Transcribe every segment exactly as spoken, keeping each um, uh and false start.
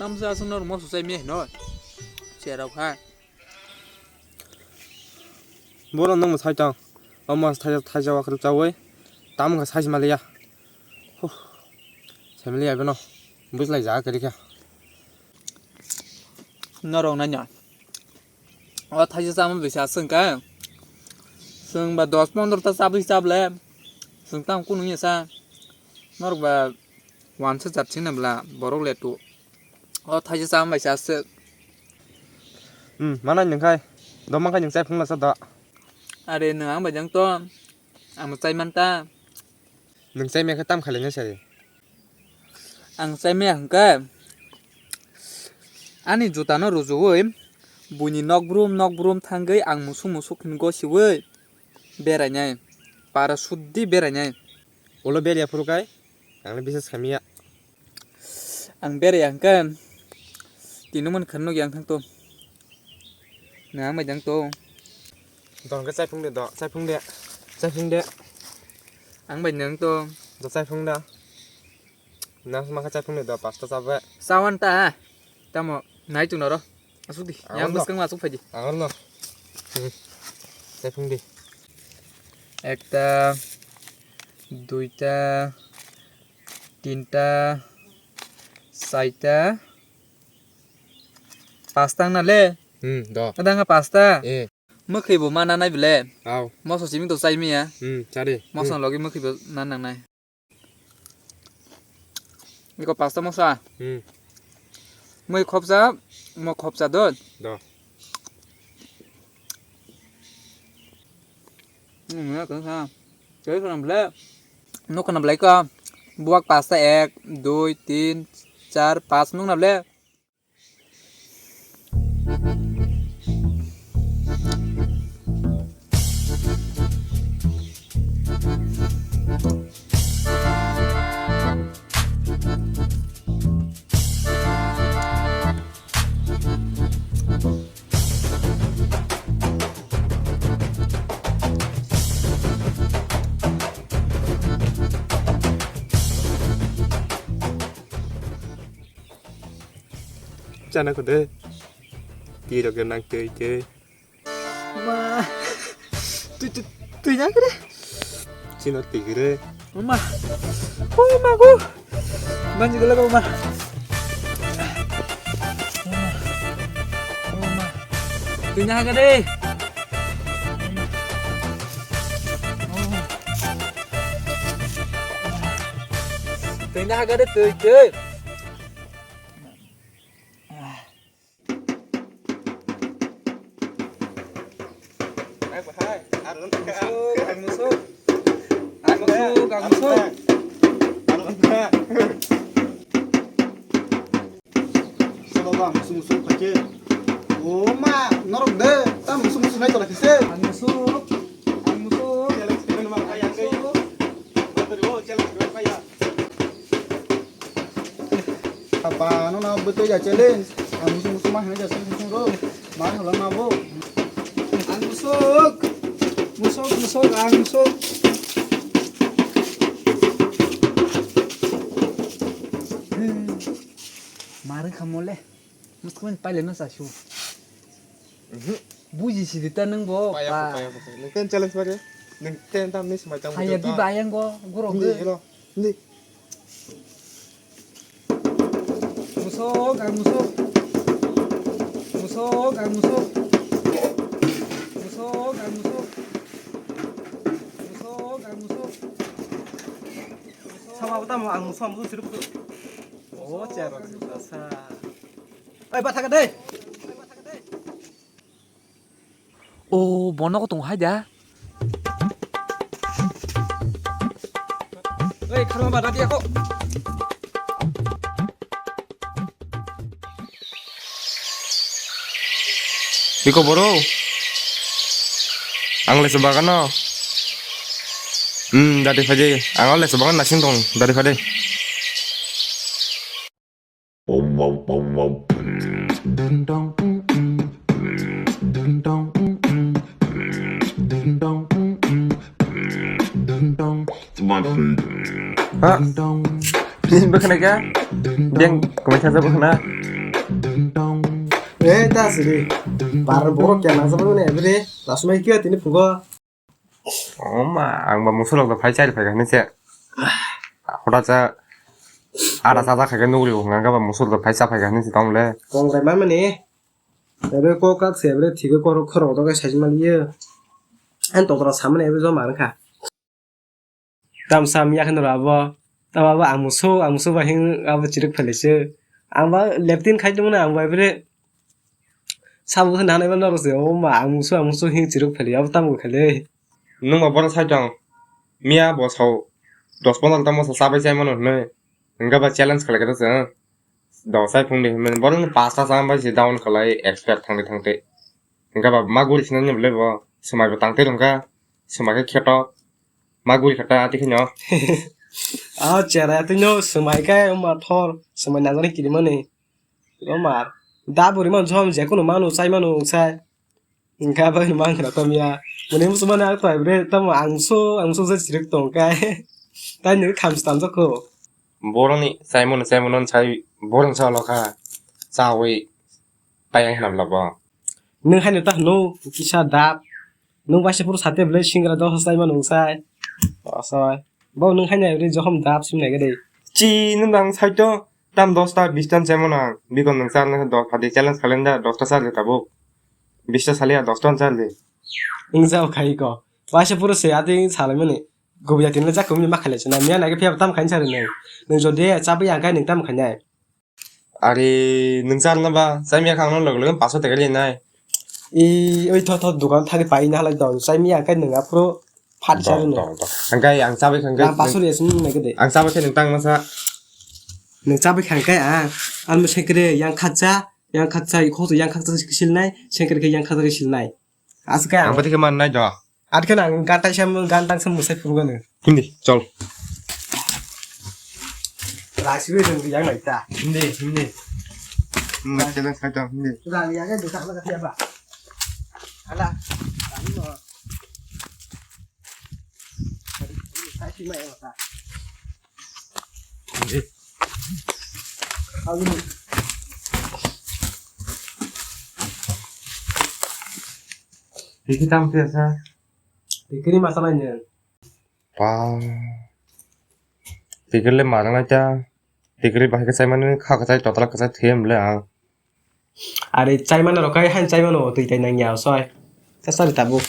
Tamsa aswk norok moso chai mia hino. Cherok ha. Borok nwng mwsai tong. O mas thaisa thaisa wakwrwk chawi. Tamo kha size maliya. Huh. Family abono bujlai ja kwrwi kha. Norok nanya. O thaisa chama bisa swng kha. Swng ba dos pondro ta chabwi chablai. Swng tamo kunu ya sa. Norok ba wansa jat sina bla borok le tu. O thaisa chama bai sa se. Hmm, manai nwng khai. Doma khai nwng chai phung la sa da. Are nwng ang bai jang to. Ang chai man ta. Nwng chai me khe tam khalai nai sari. Ang chai me hwnkhe ani juta no rujuwi buini nok brum nok brum thangwi ang musuk musuk hin gosiwi berainai. Para suddi berainai. Ulo berya phuru kai. Ang le bises khamya. Ang beraya hwnkhe tini mon khan nukya ang thang to. Nang bai dang to. Dong khe chaiphung de do, chaiphung de. Chaiphung de. Ang bai nang to. Do chaiphung da. Nang ma kha chaiphung de do pasta chabe. Sawan ta. Tamo nai tu noro. Asuk di. Yang bwskang ma asuk phaidi. Ang no. Chaiphung di. Ekta, duita, tinta, saita, pasta wngna le. Hmm, do. Ada nga pasta. Eh. Mwkhwi bo mana nai bile. Aw. Moso simi to chai miya. Hmm, chari. Moso logi mwkhwi bo nan nang nai. Iko pasta mosa. Hmm. Mui khopsa, mo khopsa do. Do. Hmm, ya kan sa. Jadi sana bile. Nuk kana bile ka. Buak pasta ek, dui, tin, char, pas nuk na bile. Chana kho de. Twi rok nang twi twi. Ma. Twi twi twi na kre. Chino twi kre. Ma. Oh ma go. Manji gula go ma. Oh ma. Twi na kre. Twi na kre twi twi. Musuk, ang musuk. Ang musuk, ang musuk. Sabo ba musuk musuk phaikhe. O ma, norok de, ta musuk musuk nai tolakhe se. Ang musuk, ang musuk. Apa no na beto ya challenge. Ang musuk musuk ma hena ja sung sung ro. Ma hola ma bo. Ang musuk. Musuk musuk ang musuk. Mari khamole. Musuk paile no sa shu. Buji sidi ta nang bo. Paya pa. Paya pa. Nang ten challenge ba ke. Nang ten tam ni smai tam. Haya di bayang go goro ge. Ni. Musuk, ang musuk. Musuk, ang musuk. Musuk, ang musuk. Musuk, ang musuk. Sama apa tamu ang musuk, musuk siruk tu. Oh, cero siruk sa. Oi, ba thaga dei. O, bo nogo tongo hai da. Ei, kharma ba dadi ako. Biko boro. Ang le sebagano. Hmm, dadi phadi. Ang le sebagan nasing tong. Dadi phadi. Ha? Bwkhwnai kha. Beng kwmaisa sa bwkhwna. Eh, ta siri. Bar borok kya nang sa bwkhwnai bwrwi. Lasumai kya tini phungo. Oma, ang ba musulok da phai chari phai kha hinwi se. Hoda cha. Ada cha cha kha khe nugri bo hwnga ba musulok da phai cha phai kha hinwi se tong le. Kongrai ma mani. Ebe kok kak se ebe thik khe korok khorok do khe sai mali ye. An tokra samani ebe joma ang kha. Tam sam ya khe noro abo. Tam abo ang musu, ang musu ba hing abo chiruk phele se. Ang ba leptin khai tongmani ang ba ebe. Sabo khe nanai ba noro se. O ma ang musu, ang musu hing chiruk phele abo tam khe le. Nung ba boro sai tong. Miya bo sao dos pondro ta moso chabai chai mano hinwi. Hwnkhe ba challenge khlai khe se. Dosai phung di hinwi. Borokni pasta chang bai se down khlai expert thangdi thangdi. Hwnkhe ba ma guri sinani bwlai bo. Swmai bo tangtwi rwngkha. Swmai khe kheto. Ma guri khata ati khino. Ah, chera ati no swmai khe ma thor. Swmai nangjani kirimani. Romar. Da buri man jom je kono manu chai manu sai. Hwnkhe abo hwnwi mankha na tamya. Mune muchungmani ang tai bre tamo ang so, ang so se chirik tong khe. Tai nini kham se tamjak kho. Boroni chaimano, chaimano sai borong sa lokha. Chawi tai ang hwnam labo. Nwng haino ta hwno kisa dap. Nwng baisa phuru sate bwlai singra dosa chaimano sai. Asai. Bo nwng haino bre johom dap sim nai gede. Chi nwng dang sai to. Tam dosta, bista chaimano ang. Bikon nwng charna dos phadi challenge khalenda, dosta charli tabuk. Bista saliya, dosta charli. Nwng jao khai ko. Waisa puro se ati salaimani. Gubiya tinna jak kumi ma khalai chana. Miya nagi phiya tam khain sari nai. Nwng jodi chabai ang kai nwng tam khainai. Ari nwng charna ba, chamiya khang no log log paso tegali nai. I, oi tho tho dukan thagi pai na halai don. Chamiya ang kai nwng aphuru Phat dong, charwino. Dong, dong. Hingke ang chabai khangke Lam pasuri aswng nai kede. Ang chabai khe nwng tang masa. Nwng chabai khangke ang. Ang sengkre yang khatcha, yang khatcha, i khoto yang khatcha kisil nai, sengkre khe yang khatcha kisil nai. Aswk ang. Ang bati khe man nai do. At khe nang gan tai sam, gan tang sam musai purgano. Hindi, chol. Lasi wi rung yang nai ta. Hindi, hindi. Hmm, challenge khai tong, hindi. Rang yang kan duka lah siapa? Alah, kami mau. Tiki tam tiasa. Tiki ni masalah ni. Pa. Tiki le marang aja. Tiki le bahai kachai mani kha kachai total kachai thiem le ang. Are chaimano rok kai han chaimano twi tai nang ya soi. Ta sari tabuk.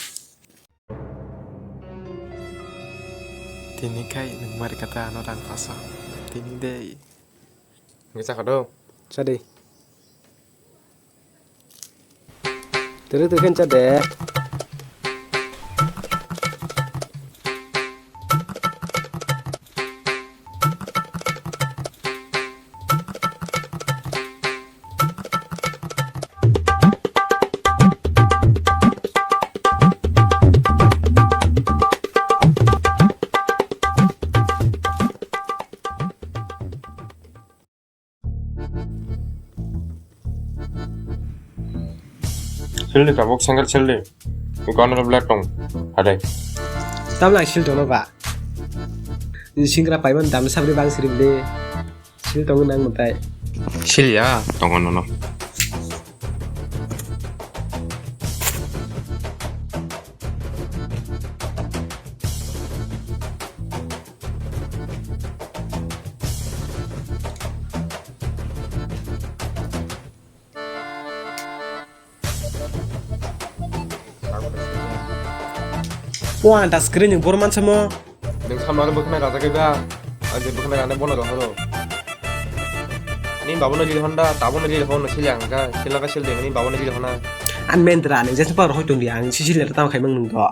Tini kai nang mari kata ano rang paso. Tini dei. Ngi chakha do. Chadi. Tiri tiri kan chade. Sildi tabuk sengkel sildi. Iko ano black tong. Adai. Tamla sil tono ba. Singra paiman dam sabri bang siribli. Sil tongo nang mutai. Sil ya tongo nono. Puan ta screen ni bor mansa mo. Nung samlano bwkhwnai rajagwi ba? Ang je bwkhwnai rane bono rohoro. Ni babono ril honda, tabono ril hono silyang ka, silaka silde ni babono ril hona. An mendra ni jesa pa rohoi tongdi ang sisi le tamo khaimang nung do.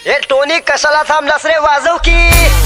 ए टोनी कशाला थांबलास रे वाजव की.